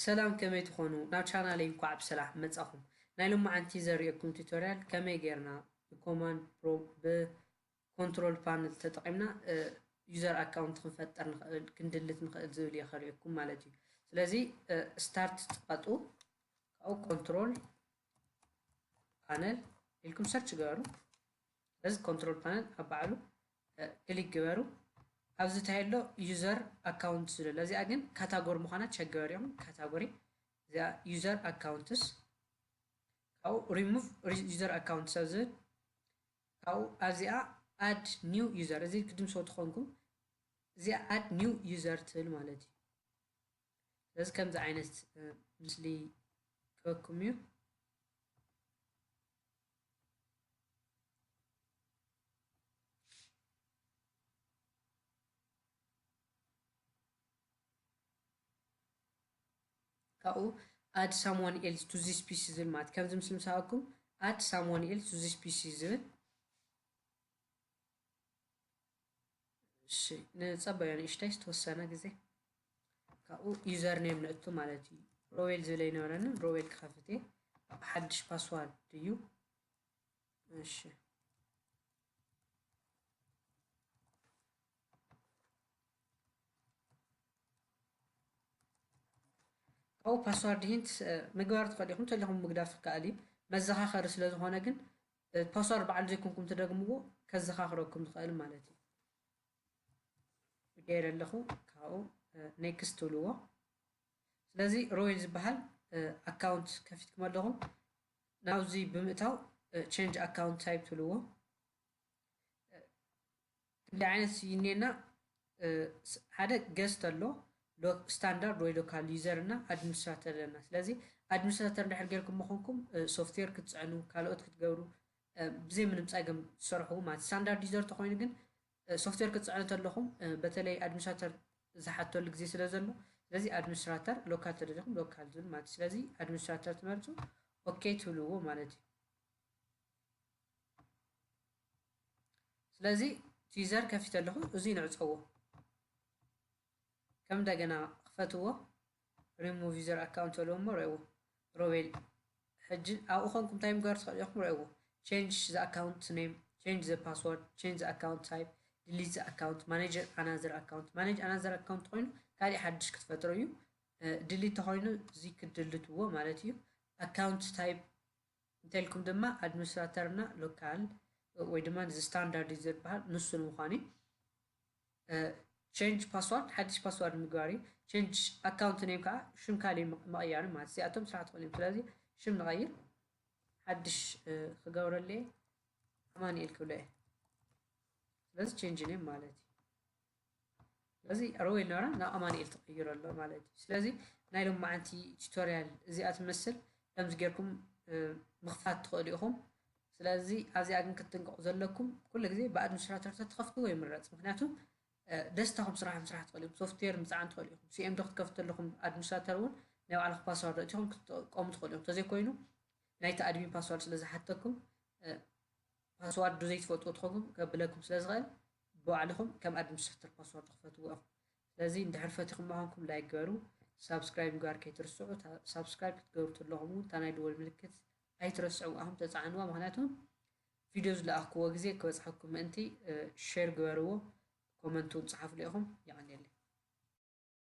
ሰላም፣ ከመይ ትኾኑ? ናብ ቻናለይ እንኳዕ ብሰላም መጻኹም። ናይ ሎማዓንቲ ዘርእየኩም ቱቶርያል ከመይ ጌርና ብኮማንድ ፕሮ-፣ ብኮንትሮል ፓነል ተጠቒምና፣ እ፣ ዩዘር ኣካውንት ክንፈጥር ንኽእል፣ ክንድልት ንኽእል ዝብል እየ ከርእየኩም ማለት እዩ። ስለዚ፣ እ፣ ስታርት ጥቐጡ፣ ካብኡ ኮንትሮል ፓነል ኢልኩም ሰርች ግበሩ። ስለዚ ኮንትሮል ፓነል ኣብ ባዕሉ፣ እ፣ ክሊክ ግበሩ። ኣብዚ እንታይ ኣሎ? ዩዘር ኣካውንት ዝብል ኣሎ። እዚኣ ግን ካታጎሪ ምዃና ቸክ ግበሩ ኢኹም። ካታጎሪ እዚኣ ዩዘር ኣካውንትስ፣ ካብኡ ሪሙቭ ዩዘር ኣካውንትስ ኣብ ዝብል፣ ካብኡ ኣብዚኣ ኣድ ኒው ዩዘር፣ እዚ ክትድምስዎ ትኾንኩም፣ እዚኣ ኣድ ኒው ዩዘር ትብል ማለት እዩ። ስለዚ ከምዚ ዓይነት፣ እ፣ ምስሊ ክበኩም እዩ። ካብኡ ኣድ ሳምዋን ኤልስ ቱ ዚስ ፒሲ ዝብል ማለት ከምዚ ምስሊ ምሳኣኩም ኣድ ሳምዋን ኤልስ ቱ ዚስ ፒሲ ዝብል። እሺ፣ ንጸበዮ ንእሽተይ ዝተወሰነ ግዜ። ካብኡ ዩዘር ኔም ነእቱ ማለት እዩ። ሮቤል ዝብል ኣይነበረንን፣ ሮቤል ክኸፍት እየ። ሓድሽ ፓስዋርድ እዩ። እሺ። ካብኡ ፓስዋርድ ሂንት፣ እ፣ ምግባር ትኽእሉ ኢኹም፣ እንተሊኹም ምግዳፍ ይከኣል እዩ። መዘኻኸሪ ስለ ዝኾነ ግን፣ እ፣ ፓስዋርድ በዓል ዘይኮንኩም ትደግምዎ ከዘኻኽረኩም ዝኽእል ማለት እዩ። ገይረ ኣለኹ፣ ካብኡ፣ እ፣ ኔክስት ትብልዎ። ስለዚ ሮቤል ዝበሃል፣ እ፣ ኣካውንት ከፊትኩም ኣለኹም። ናብዚ ብምእታው፣ እ፣ ቼንጅ ኣካውንት ታይፕ ትብልዎ። እ፣ ክንደይ ዓይነት እዩ እኒኤና? እ፣ ስ-፣ ሓደ ገስት ኣሎ፣ ሎ-፣ ስታንዳርድ ወይ ሎካል ዩዘር እና ኣድሚኒስትራተር ኣለና። ስለዚ ኣድሚኒስትራተር እንድሕር ጌርኩም ምኾንኩም፣ እ፣ ሶፍትዌር ክትጽዕኑ፣ ካልኦት ክትገብሩ፣ እ፣ ብዘይ ምንም ጸገም ትሰርሑ ማለት። ስታንዳርድ ዩዘር ተኾይኑ ግን፣ እ፣ ሶፍትዌር ክትጽዕኑ ተለኹም፣ እ፣ በተለይ ኣድሚኒስትራተር ዝሓተሉ ግዜ ስለ ዘሎ፣ ስለዚ ኣድሚኒስትራተር ሎካል ተደሊኹም ሎካል ዝብል ማለት እዩ። ስለዚ ኣድሚኒስትራተር ትመርጹ፣ ኦኬ ትብልዎ ማለት እዩ። ስለዚ ዩዘር ከፊተ ኣለኹ፣ እዚ ንዕጸዎ። ከም እንደገና ክፈትዎ፣ ሪሙቭ ዩዘር ኣካውንት በልዎ እሞ ረእዎ። ሮቤል፣ ሕጂ ኣብኡ ኾንኩም እንታይ ምግባር ትኽእሉ ኢኹም? ረእዎ። ቼንጅ ዘ ኣካውንት ኔም፣ ቼንጅ ዘ ፓስወርድ፣ ቼንጅ ዘ ኣካውንት ታይፕ፣ ዲሊት ዘ ኣካውንት፣ ማኔጅ ኣናዘር ኣካውንት። ማኔጅ ኣናዘር ኣካውንት ኮይኑ ካሊእ ሓድሽ ክትፈጥሩ እዩ። እ፣ ዲሊት ተኾይኑ እዚ ክትድልትዎ ማለት እዩ። ኣካውንት ታይፕ እንተልኩም ድማ ኣድሚኒስትራተር እና ሎካል ወይ ድማ እዚ ስታንዳርድ እዩ ዝበሃል ንሱ ንምዃኑ እዩ። እ፣ ቼንጅ ፓስዋርድ ሓድሽ ፓስዋርድ ምግባር እዩ። ቼንጅ ኣካውንት ኔም ከዓ ሽም ካሊእ ም-፣ ምቕያር እዩ ማለት እዚኣቶም ስራሕ ትኽእሉ እዮም። ስለዚ ሽም ንቐይር፣ ሓድሽ፣ እ፣ ክገብረሉ እየ፣ ኣማኑኤል ክብሎ እየ። ስለዚ ቼንጅ ኔም ማለት እዩ። ስለዚ ሮቤል ነበራ ናብ ኣማኑኤል ተቐይሩ ኣሎ ማለት እዩ። ስለዚ ናይ ሎማዓንቲ ቱቶርያል እዚኣ ትመስል። ከምዚ ጌርኩም፣ እ፣ ምኽፋት ትኽእሉ ኢኹም። ስለዚ ኣብዚኣ ግን ክትጥንቀቑ ዘለኩም፣ ኩሉ ግዜ ብኣድሚኒስትራተር ተትኸፍትዎ ይምረጽ። ምኽንያቱ፣ እ፣ ደስታኹም ስራሕ ምስራሕ ትኽእሉ ኢኹም። ሶፍትዌር ምጽዓን ትኽእሉ ኢኹም። ሲኤም ዶ ክትከፍቱ ኣለኹም፣ ኣድሚኒስትራተር እውን ናይ ባዕልኹም ፓስዋርድ ኣእቲኹም ክትጥቀሙ ትኽእሉ ኢኹም። እንተዘይኮይኑ ናይቲ ኣድሚን ፓስዋርድ ስለ ዝሓተኩም፣ እ፣ ፓስዋርድ ዘይትፈልጥዎ ትኾንኩም ከብለኩም ስለ ዝኽእል፣ ብባዕልኹም ከም ኣድሚኒስትራተር ፓስዋርድ ክፈትዎ ኢኹም። ስለዚ እንድሕር ፈቲኹም ምዃንኩም ላይክ ግበሩ፣ ሳብስክራይብ ምግባር ከይትርስዑ። እታ ሳብስክራይብ ክትገብሩ ተለኹም እውን እታ ናይ ደወል ምልክት ኣይትረስዕዋ ኢኹም፣ ተጻዕንዋ። ምኽንያቱ ቪድዮ ዝለኣኽክዎ ግዜ ክበጽሐኩም ምእንቲ፣ እ፣ ሼር ግበርዎ፣ ኮመንት እውን ጸሓፉሉ ኢኹም። የቐንየለይ።